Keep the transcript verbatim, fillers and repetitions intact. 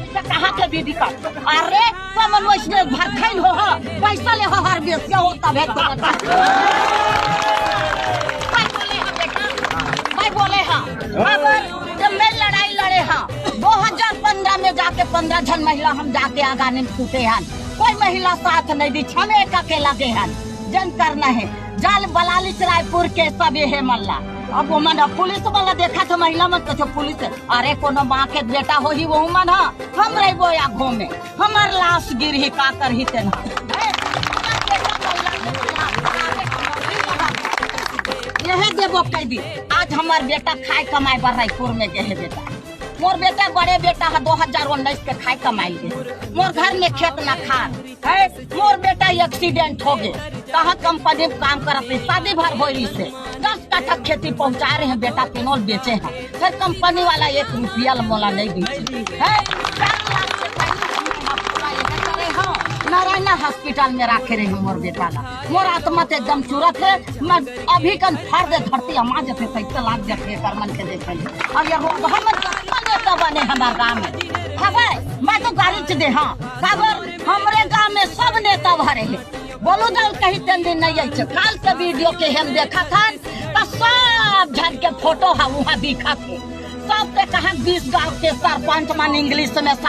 त कहाँ के दीदी का? अरे, कमन वैसने भरखैन हो, हो, पैसा ले हो हर बेस के हो, तभे तो बता। मैं बोले हाँ बेटा, मैं बोले हाँ। अब जब मैं लड़ाई लड़े हाँ, दो हज़ार पन्द्रह में जाके पन्द्रह झन महिला हम जाके आगाने में टूटे हन। कोई महिला साथ नहीं दी, छमे का के लगे हन। जन करना है, जाल बलालिच रायपुर के सब ये है मल्ला। अब वो मन, अब पुलिस वाला देखा था महिला मन, कथे पुलिस है। अरे कोनो माँ के बेटा होही, वो मन हा, हम रहिबो या घूमे, हमार लाश गिरही, का करही तेन। यह देबो कैदी। आज हमार बेटा खाए कमाए बर रायपुर में गए है बेटा। मोर बेटा, बड़े बेटा है, दो हज़ार उन्नीस के खाए कमाई गए। मोर घर में खेत न खान है। मोर बेटा एक्सीडेंट हो गए, कहाँ कंपनी में काम करत रही, शादी भर होई से दस कट्ठा खेती पहुंचा रहे हैं बेटा, केनोल बेचे हैं, फिर कंपनी वाला एक रुपया ल मोला नहीं दी है। चार लाख से पहले हम पूरा ये करे हो, नारायणा हॉस्पिटल में रखे रहे हैं मोर बेटा ला। मोर आत्मा तो एकदम चुरत है, मैं अभी कन फाड़ दे धरती, अमा जते सैते लाग जते कर मन के देखे। और ये रोग हम जतना नेता बने हमार गाँव में, हवे, मैं तो गाली च दे, हाँ, काबर हमरे गाँव में सब नेता भरे हैं। बोलू दल कहीं तेन दिन नहीं आई छे। काल के वीडियो के हम देखा था, तो सब झन के फोटो है वहाँ दिखा थे। सब के कहा बीस गाँव के सरपंच मन इंग्लिश में